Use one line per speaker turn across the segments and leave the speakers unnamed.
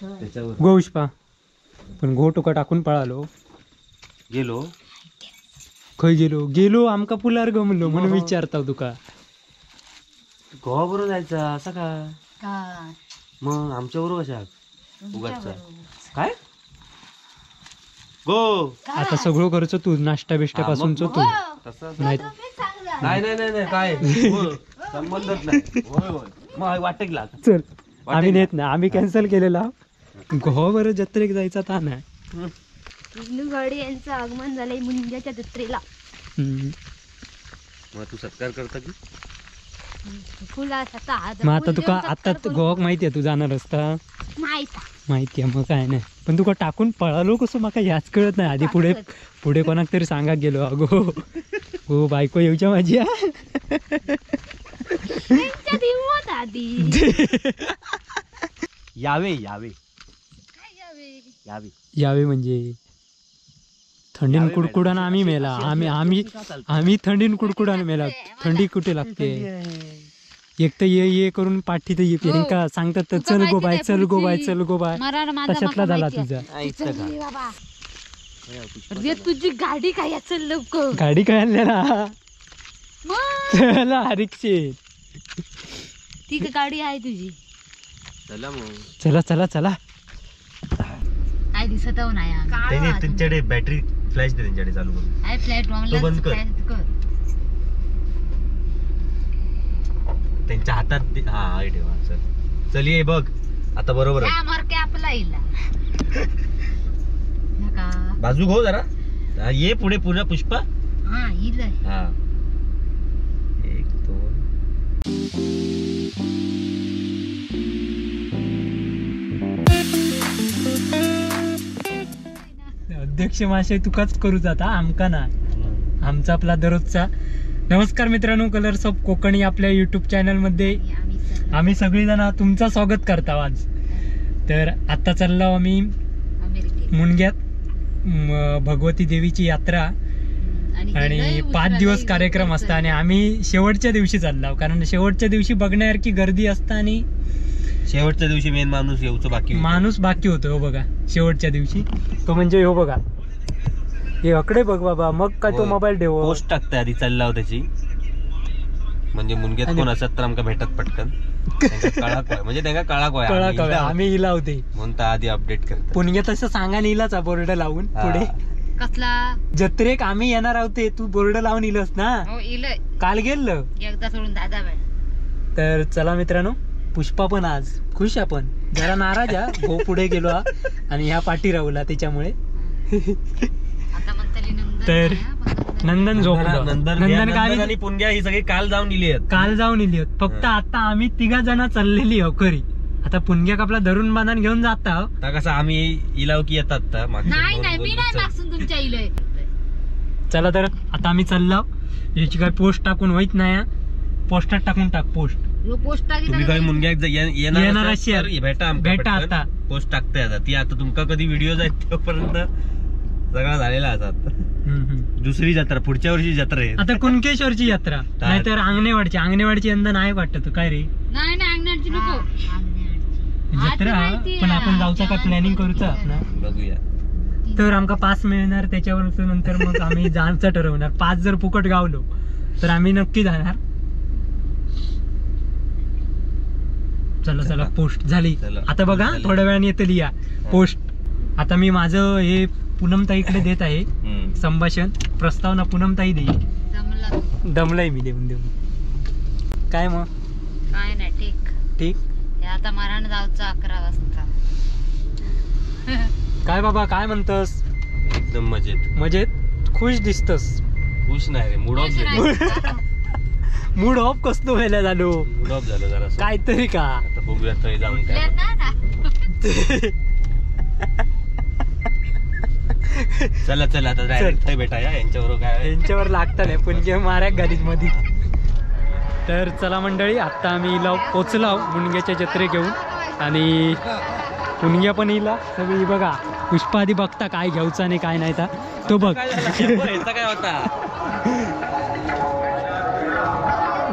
गो पुष्पा पण गो तुका टाकून पळालो.
गेलो
खंय गेलो? गेलो आमका पुलार गमलो म्हणून विचारता तुका.
गोवा बरोबर जायचा असा का मग आमच्या बरोबर कशा उगाच काय गो.
आता सगळं खर्च तू, नाश्ता बिष्टा पासून तू.
नाही नाही नाही काय संबंधच नाही. मग वाटेक
चल आम्ही नेत ना, आम्ही कॅन्सल केलेला. गोवा बरं जत्रेक जायचा ता नाही.
विष्णू यांचं आगमन झालंय मुंग्याच्या जत्रेला.
मग तू सत्कार करता की
मग आता तुका आता गोवाक माहिती आहे तू जाणार असता? माहिती आहे मग काय नाही. पण तुका टाकून पळालो कसं माका ह्याच कळत नाही. आधी पुढे पुढे कोणाक तरी सांगा गेलो अगो हो बायको येऊच्या माझी.
यावे यावे यावे
यावे म्हणजे थंडीन कुडकुडान आम्ही मेला. आम्ही आम्ही आम्ही थंडीन कुडकुडान मेला. थंडी कुठे लागते? एक तर ये ये करून पाठी तर ये का सांगतात तर चल गो बाय चल गो बाय चल गो बाय तशातला झाला तुझा.
तुझी गाडी काय चल लवकर.
गाडी काय आणलेला? चला रिक्षे
ती गाडी आहे तुझी.
चला मग
चला चला चला.
काय दिसत नाही
त्यांच्याकडे बॅटरी फ्लॅश दे त्यांच्याकडे चालू करून तो बंद कर त्यांच्या हातात. हा ठेवा. चल चल ये बघ आता बरोबर बाजू घो जरा. ये पुढे पुन्हा पुष्पा. हा 1 2.
अध्यक्ष महाशय तुकाच करू जाता आमका ना. आमचा आपला दररोजचा. नमस्कार मित्रांनो, कलर्स ऑफ कोकणी आपल्या यूट्यूब चॅनलमध्ये आम्ही सगळीजण तुमचं स्वागत करतो आज. तर आता चाललो आम्ही मुणग्यात भगवती देवीची यात्रा आणि 5 दिवस कार्यक्रम असता आणि आम्ही शेवटच्या दिवशी चाललो कारण शेवटच्या दिवशी बघण्यासारखी गर्दी असता आणि
शेवटच्या दिवशी मेन माणूस येऊचं बाकी
माणूस बाकी होतो. हो बघा शेवटच्या दिवशी तो म्हणजे हो बघा हे अकडे बघ बाबा. मग काय तो मोबाईल ठेव
पोस्ट टाकते आधी चालला त्याची म्हणजे मुनग्यात कोण असत तर आमका भेटत पटकन. कळा म्हणजे त्यांना कळा
कळा आम्ही इला होते
म्हणून आधी अपडेट करतो.
पुणग्यात असं सांगा इलाच बोर्ड लावून पुढे
कसला
जत्रेक आम्ही येणार आहोत तू बोर्ड लावून इलस ना काल गेल
एकदा सोडून दादा.
तर चला मित्रांनो, पुष्पा पण आज खुश आपण जरा नाराज हा भाऊ पुढे गेलो आणि ह्या पाठी राहूला त्याच्यामुळे. तर नंदन झोपलं.
नंदन आणि पुणग्या ही सगळी काल जाऊन इली आहेत.
काल जाऊन इली आहेत. फक्त आता आम्ही तिघा जण चाललेली हो खरी. आता पुणग्या आपला धरून बांधून घेऊन जाता
कसं आम्ही इलाव की येतात.
चला तर आता आम्ही चाललो. याची काय पोस्ट टाकून होईत नाही. पोस्टात टाकून टाक पोस्ट.
तुम्ही काही मुनग्याक येणार असेल भेटा
भेटा आता
पोस्ट टाकते आता ती. आता तुमका कधी व्हिडिओ जाईल तोपर्यंत सगळा झालेला आता. दुसरी जत्रा पुढच्या वर्षी जत्रा आहे
आता कुणकेश्वरची यात्रा नाहीतर आंगणेवाडची. आंगणेवाडची यंदा नाही वाटत काय रे?
नाही नाही आंगणेवाडची नको
जत्रा. पण आपण जाऊचा का प्लॅनिंग करूचा ना
बघूया.
तर आमका पास मिळणार त्याच्यावर नंतर मग आम्ही जायचं ठरवणार. पास जर फुकट गावलो तर आम्ही नक्की जाणार. चला चला पोस्ट झाली आता बघा थोड्या वेळाने येतली या पोस्ट. आता मी माझं हे पूनमताईकडे देत आहे संभाषण प्रस्तावना. पूनमताई देईल. दमलाय मी देऊन देऊन. काय मग?
काय नाही ठीक
ठीक.
आता मरण जाऊचं 11 वाजता.
काय बाबा काय म्हणतस?
एकदम मजेत.
मजेत खुश दिसतस.
खुश नाही रे, मूड ऑफ झालो.
मूड ऑफ कसलो व्हायला झालो?
मूड ऑफ झालो जरा
काहीतरी का.
आता बघूया तरी जाऊन काय. चला चला आता डायरेक्ट थंय भेटाया यांच्यावर. काय
यांच्यावर लागतं नाही पण जे माऱ्या गाडीत मध्ये. तर चला मंडळी, आत्ता आम्ही इला पोचलाव मुणग्याच्या जत्रे घेऊन आणि पुणग्या पण इला सगळी बघा. पुष्पा आधी बघता काय घ्यायचा आणि काय नाही तो बघ.
काय होता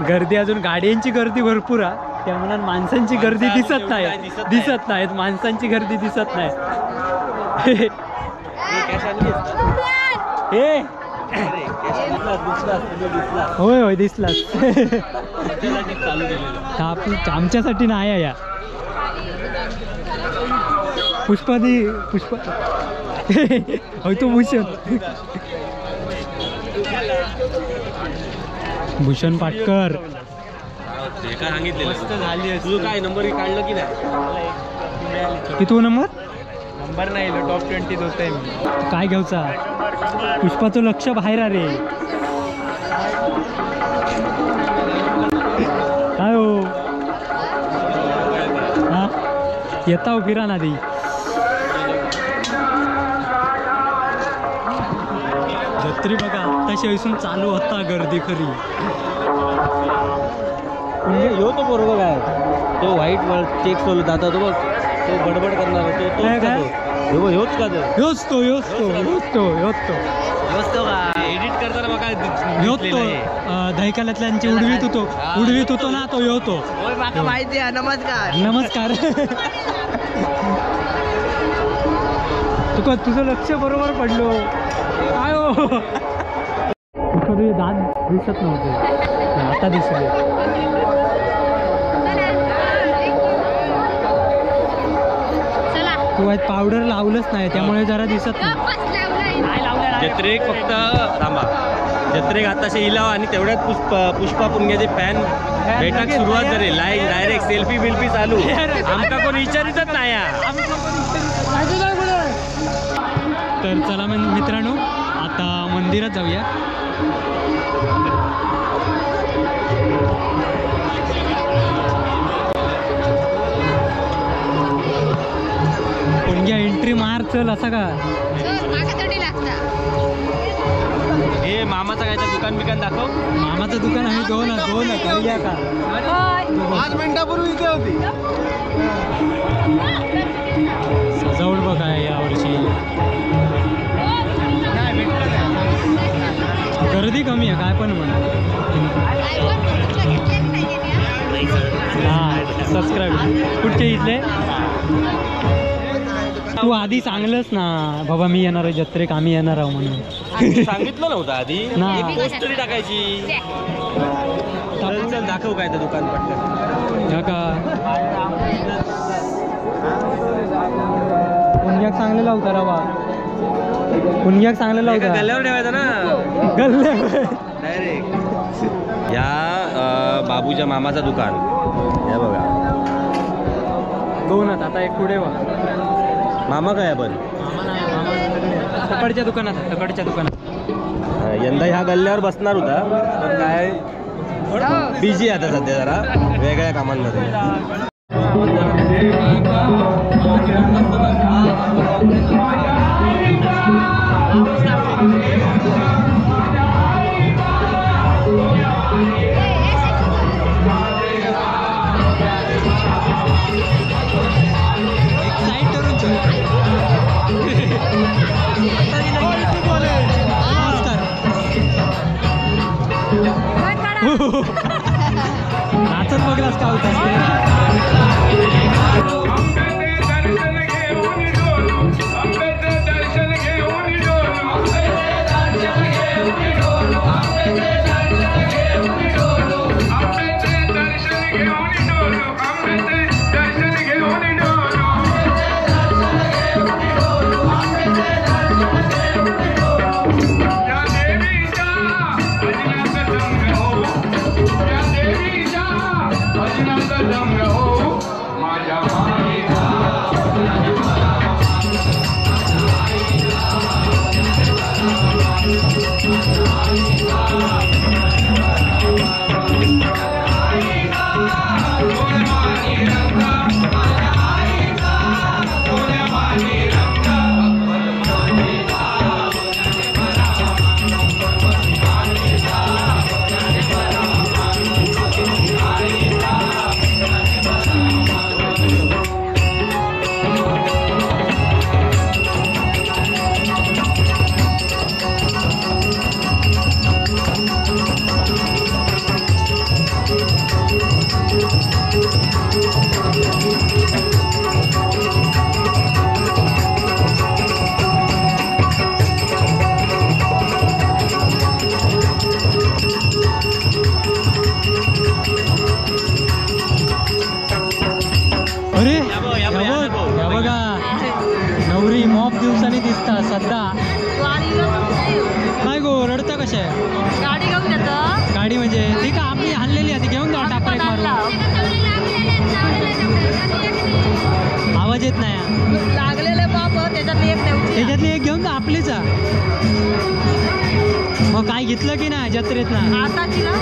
गर्दी, अजून गाड्यांची गर्दी भरपूर आहे. त्या म्हणून माणसांची गर्दी दिसत नाही, दिसत नाहीत, माणसांची गर्दी दिसत नाही. हे होय होय दिसलाच, आमच्यासाठी नाही आहे या. पुष्पा दी पुष्पा होय तो भूषण, भूषण पाटकर.
सांगितलं काय नंबर काढलं की नाही?
किती नंबर?
नंबर नाही, टॉप 20 होत आहे मी.
काय घेऊचा? पुष्पाचं लक्ष बाहेर अरे. काय हो हा येता हो फिरा ना दी. जत्री बघा आत्ताशी ऐसून चालू होता गर्दी खरी.
यो तो बरोबर काय तो व्हाईट चेक सोल जाता तो बघ, तो बडबड करणार तो ह्योच का तो
ह्योच तो ह्योच तो ह्योच तो ह्योच तो
ह्योच तो का एडिट करताना बघा
ह्योच तो दहीकाल्यातल्यांची उडवीत होतो, उडवीत होतो ना तो ह्यो तो.
माका माहिती आहे. नमस्कार
नमस्कार. तुका तुझं लक्ष बरोबर पडलो. काय हो तुका तुझे दात दिसत नव्हते, आता दिसले. तू आज पावडर लावलंच नाही त्यामुळे जरा दिसत नाही.
जत्रेक फक्त थांबा, जत्रेक आताशे इलाव आणि तेवढ्यात पुष्पा पुष्पा पुणग्याचे फॅन भेटाक सुरुवात झाली. लाईन डायरेक्ट सेल्फी बिल्फी चालू, आमका कोण विचारितच नाही.
तर चला मित्रांनो आता मंदिरात जाऊया. पुणग्या एंट्री मार चल असा का
हे मामाचं काय दुकान बिकान दाखव.
मामाचं दुकान आहे दोन दोन का
5 मिनिटापूर्वी इथे होती.
सजावट बघा यावर्षी गर्दी कमी आहे काय पण म्हणा. हा सबस्क्राईब कुठचे इथले? तू आधी सांगलंस ना बाबा मी येणार आहे जत्रेक, आम्ही येणार आहोत म्हणून.
सांगितलं नव्हतं आधी, एक पोस्ट तरी टाकायची. चल दाखव काय ते दुकान पटकन.
का पुणग्याक चांगलेला होता रावा, पुणग्याक चांगलेला होता.
गल्ल्यावर ठेवायचा ना,
गल्ल्यावर
डायरेक्ट. या बाबूच्या मामाचं दुकान या बघा.
दोन आता एक पुढे बघा.
मामा काय आपण
तकडच्या दुकानात, तकडच्या दुकानात
यंदा ह्या गल्ल्यावर बसणार होता पण काय बिझी आता सध्या जरा वेगळ्या कामांमध्ये.
नाचत बघलास का होता? सध्या काय गो रडता कशा
गाडी घेऊन जातो.
गाडी म्हणजे ती का आपली हल्लेली आहे, ती घेऊन जाऊ टाकरे मारून. आवाज येत नाही
लागलेले बाप, त्याच्यातली एक नेऊची,
त्याच्यातली एक घेऊन जा आपलीच. मग काय घेतलं की नाही जत्रेत ना
आताची ना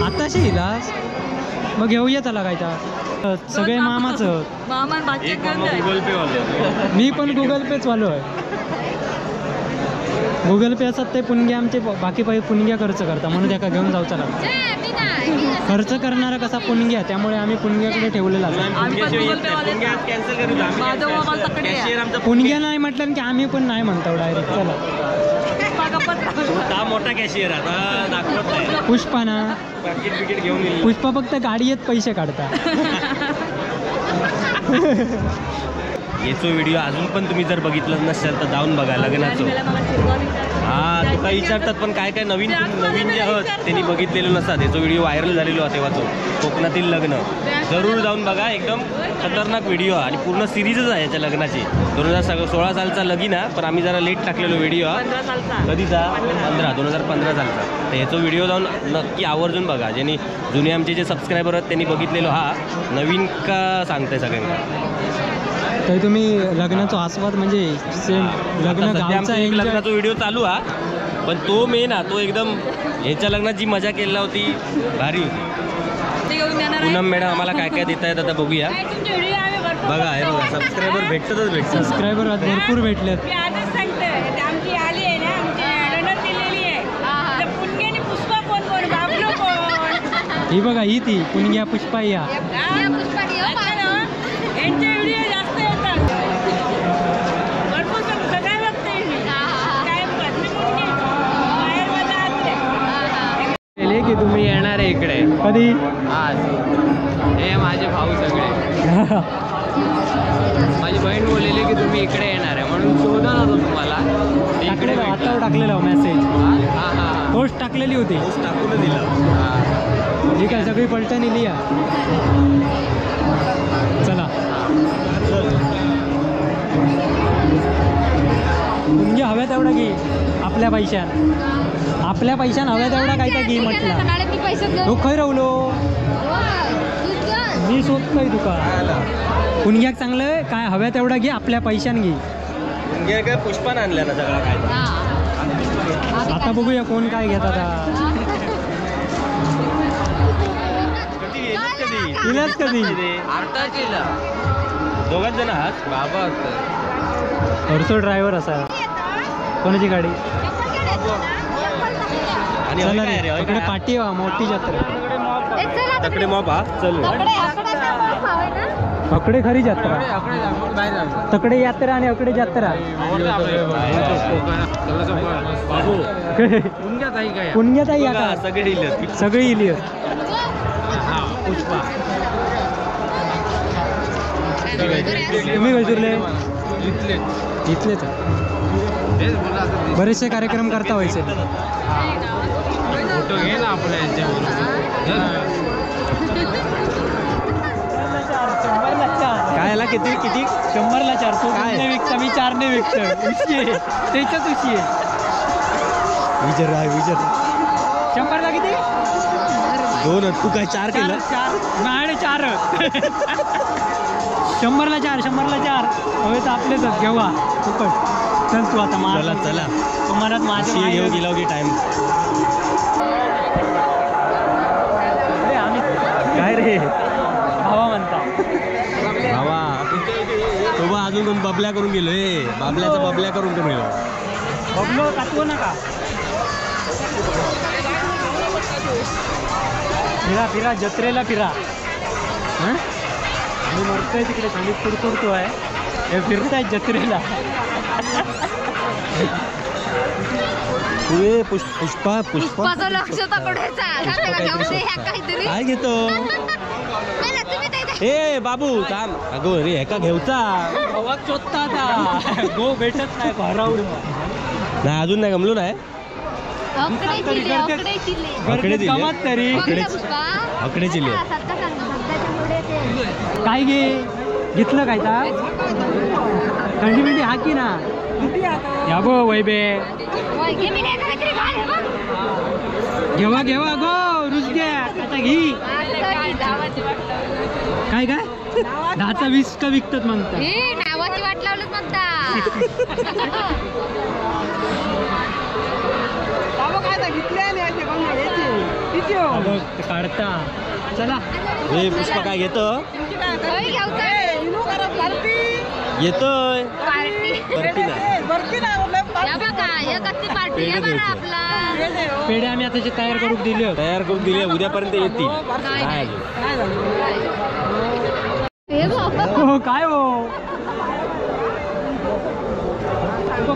आताशी इलास मग घेऊया त्याला काय तर सगळे मामाचं.
मामा
गुगल पे वालो.
मी पण गुगल पेच वालो आहे. गुगल पे असतात ते पुणग्या आमचे, बाकी पै पुणग्या खर्च करता म्हणून त्याका घेऊन जाऊचा लागतो. खर्च करणारा कसा पुणग्या, त्यामुळे आम्ही पुणग्याकडे ठेवलेला. पुणग्या नाही म्हटलं की आम्ही पण नाही म्हणतो डायरेक्ट. चला
मोठा कॅशियर आता दाखवत नाही.
पुष्पा ना
पाकीट बिकीट घेऊन येईल.
पुष्पा फक्त गाडी येत पैसे काढता.
याचो व्हिडिओ अजून पण तुम्ही जर बघितलं नसेल तर जाऊन बघा लग्नाचं. हा तुका विचारतात पण काय काय नवीन नवीन जे आहोत त्यांनी बघितलेलं नसतात. याचो व्हिडिओ व्हायरल झालेलो आहे तेव्हाचो, कोकणातील लग्न. जरूर जाऊन बघा, एकदम खतरनाक व्हिडिओ आणि पूर्ण सिरीजच आहे याच्या लग्नाची. 2016 सालचा लगीन हा, पण आम्ही जरा लेट टाकलेलो व्हिडिओ हा. कधीचा 2015 सालचा. तर ह्याचो व्हिडिओ जाऊन नक्की आवर्जून बघा. ज्यांनी जुने आमचे जे सबस्क्रायबर आहेत त्यांनी बघितलेलो हा, नवीन का सांगताय सगळ्यांना.
तर तुम्ही लग्नाचा आस्वाद म्हणजे सेम लग्न गावचा
एक लग्नाचा व्हिडिओ चालू हा, पण तो मेन हा, तो एकदम ह्याच्या लग्नात जी मजा केली होती भारी होती. पूनम मॅडम आम्हाला काय काय देत आहेत आता बघूया. बघा हे बघा सबस्क्रायबर भेटतातच भेटतात.
सबस्क्रायबर भरपूर भेटलेत. ही बघा ही ती पुणग्या पुष्पा या.
की तुम्ही येणार आहे इकडे
कधी?
आज हे माझे भाऊ सगळे. माझी बहीण बोललेली की तुम्ही इकडे येणार आहे म्हणून शोधत होतो तुम्हाला.
इकडे आता टाकलेला मेसेज,
हां हां
पोस्ट टाकलेली होती,
टाकून दिला.
ठीक आहे सगळी पलटण इली. चला म्हणजे हव्या तेवढा घे आपल्या पैशान, आपल्या पैशान हव्या तेवढा काय तर घे म्हटलं. तो खय रवलो मी शोधतोय तुका. पुणग्याक चांगलं काय हव्या तेवढा घे आपल्या पैशान घे.
पुणग्या काय पुष्पान आणल्या ना सगळा काय.
आता बघूया कोण काय घेतात. इलाज कधी
दोघांच जण आहात
बाबा
हरसो ड्रायव्हर असा. कोणाची गाडी? आणि पाठी मोठी जत्रा
तकडे मॉप हा. चल
अकडे खरी जत्रा, तकडे यात्रा आणि अकडे जत्रा. पुणग्यात आहे
सगळी
सगळी इली. तुम्ही खंयसरले? इथलेच. बरेचसे कार्यक्रम करता व्हायचे.
फोटो घे ना आपल्या
काय आला किती किती
100ला 4. तो काय विकता मी 4 ने विकतो. उशी आहे त्याच्याच उशी आहे.
विचार आहे विचार.
100ला किती?
2. तू काय 4 केलं?
4 नाही 4. 100ला 4 100ला 4. हवे तर आपलेच घेवा फुकट. चल तू आता मार.
चला चला
तुम्हाला माझं
घेऊ गेला की टाइम
आम्ही
काय रे
भावा म्हणता
भावा. तो बा अजून कोण बबल्या करून गेलो. ए बाबल्याचा बबल्या करून गेलो.
बबलो कातवू नका. फिरा फिरा जत्रेला फिरा. हां मी मरतोय तिकडे थंडीत कुडकुडतो आहे. हे फिरताय जत्रेला.
पुष्पा
पुष्पाचं लक्ष तकडेचा
काय घेतो ए बाबू थांब. अगो रे एका घेऊचा
शोधता आता गो भेटत नाही भरावून.
नाही अजून नाही गमलो नाही.
तरी
अकडे चिल्ले
काय घे घेतलं काय ता थंडी बिंडी हा की ना या गो वैबे घेवा घेवा गो रुजग्या आता घी काय काय 10चा 20 का विकतात म्हणतात.
नावाची वाट लावलं म्हणता.
काढता चला
हे पुष्पा काय घेतो येतोय
पेढे आम्ही आता तयार करून दिले,
तयार करून दिले, उद्यापर्यंत येतील.
हो काय हो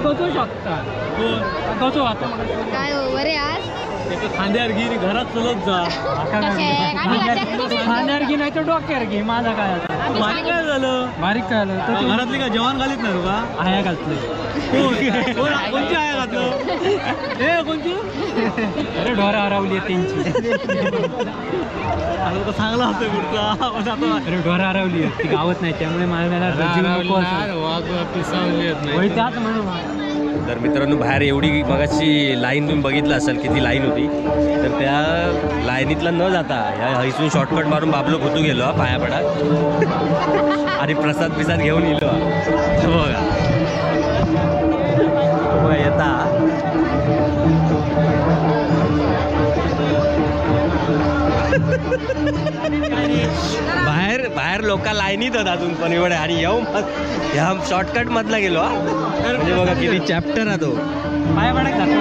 कसू शकता कसो आता
काय हो बरे आज
खांद्यावर घे घरात चलत जा.
खांद्यावर घे नाही तर डोक्यावर घे. माझा काय आता
बारीक काय झालं?
बारीक काय झालं तर
घरातली का जेवण घालीत नाही का?
आया घातले.
कोणची आया घातलं? ए कोणची?
अरे ढोरा हरवली आहे त्यांची.
आता चांगला असतोय पुढचा.
अरे ढोरा हरवली आहे ती गावत नाही त्यामुळे मला त्याच म्हणून.
तर मित्रांनो बाहेर एवढी मगाशी लाईन तुम्ही बघितलं असाल किती लाईन होती, तर त्या लाईनीतला न जाता ह्या हैसून शॉर्टकट मारून बाबलो खोतू गेलो पाया पडा आणि प्रसाद बिसाद घेऊन येलो. बघा बघा येता बाहेर बाहेर लोक लाईनीत होत अजून पण एवढे. आणि येऊ ह्या शॉर्टकट मधला गेलो. म्हणजे बघा किती चॅप्टर हा तो.
पाया पडा जातो.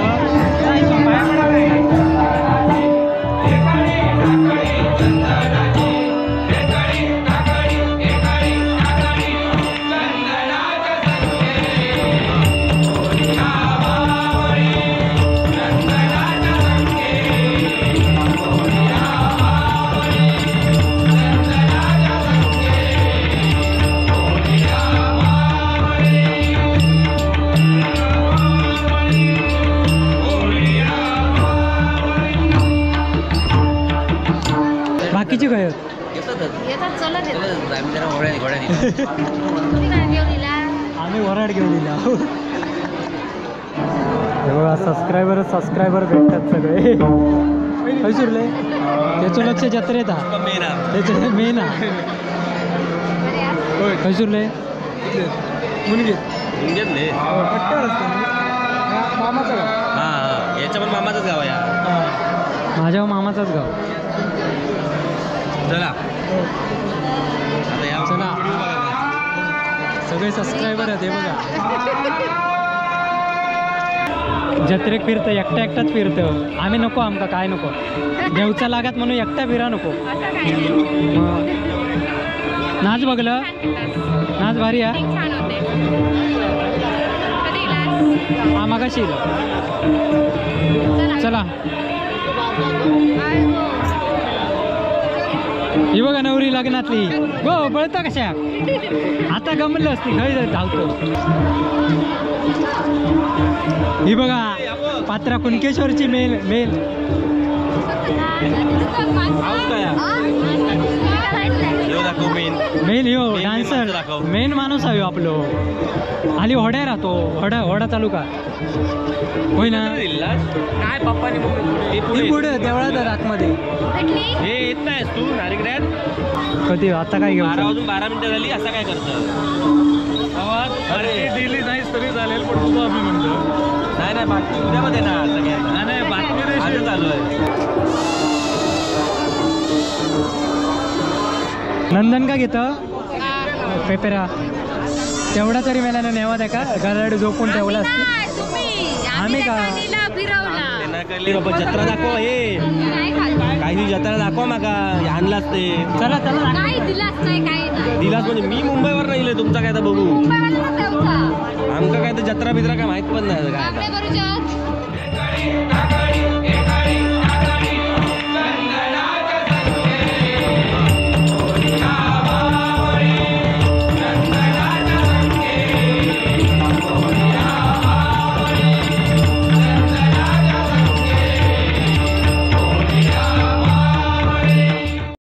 बाकीची काय आम्ही वराड घेऊन दिला. हे बघा सबस्क्रायबर सबस्क्रायबर भेटतात सगळे. सुरले त्याचं लक्ष जत्रेत हा, त्याचं मेन हा. खंय सुरले
मुनगेत हा, याच्या पण मामाचंच गाव आहे.
माझ्या मामाचाच गाव.
चला
चला सगळे सबस्क्रायबर आहेत हे बघा. जत्रेक फिरतं एकटा एकटाच फिरतं. आम्ही नको आमका काय नको देवचा लागत म्हणून एकटा फिरा नको. नाच बघलं? नाच भारी हा. हा मगाशी चला ही बघा नवरी लग्नातली गो पळता कशा आता गमलं असती खय धावतो. ही बघा पात्रा कुणकेश्वरची मेल मेल. मेल यो डान्सर मेन माणूस आहे आपलो. आली होड्या राहतो होडा होडा चालू का होय ना
काय पप्पानी
पुढे देवळात आतमध्ये
हे येत नाही तू नारिकड्यात
कधी आता काय घेऊ
12 वाजून 12 मिनिटं झाली असं काय करतं.
अरे दिली नाही तरी चालेल पण तुझं आम्ही म्हणतो
नाही नाही बातमी उद्यामध्ये ना सगळ्यांना.
नाही बातमी
चालू आहे.
नंदन का घेतं पेपेरा तेवढा तरी मेल्यानं नेवा त्या का घराड झोपून ठेवला असते. आम्ही का
जत्रा दाखव हे काही जत्रा दाखवा माका आणलाच ते.
चला चला
दिलास म्हणजे मी मुंबईवर नाही तुमचा काय तर बघू आमका काय तर जत्रा बित्रा काय माहित पण नाही काय.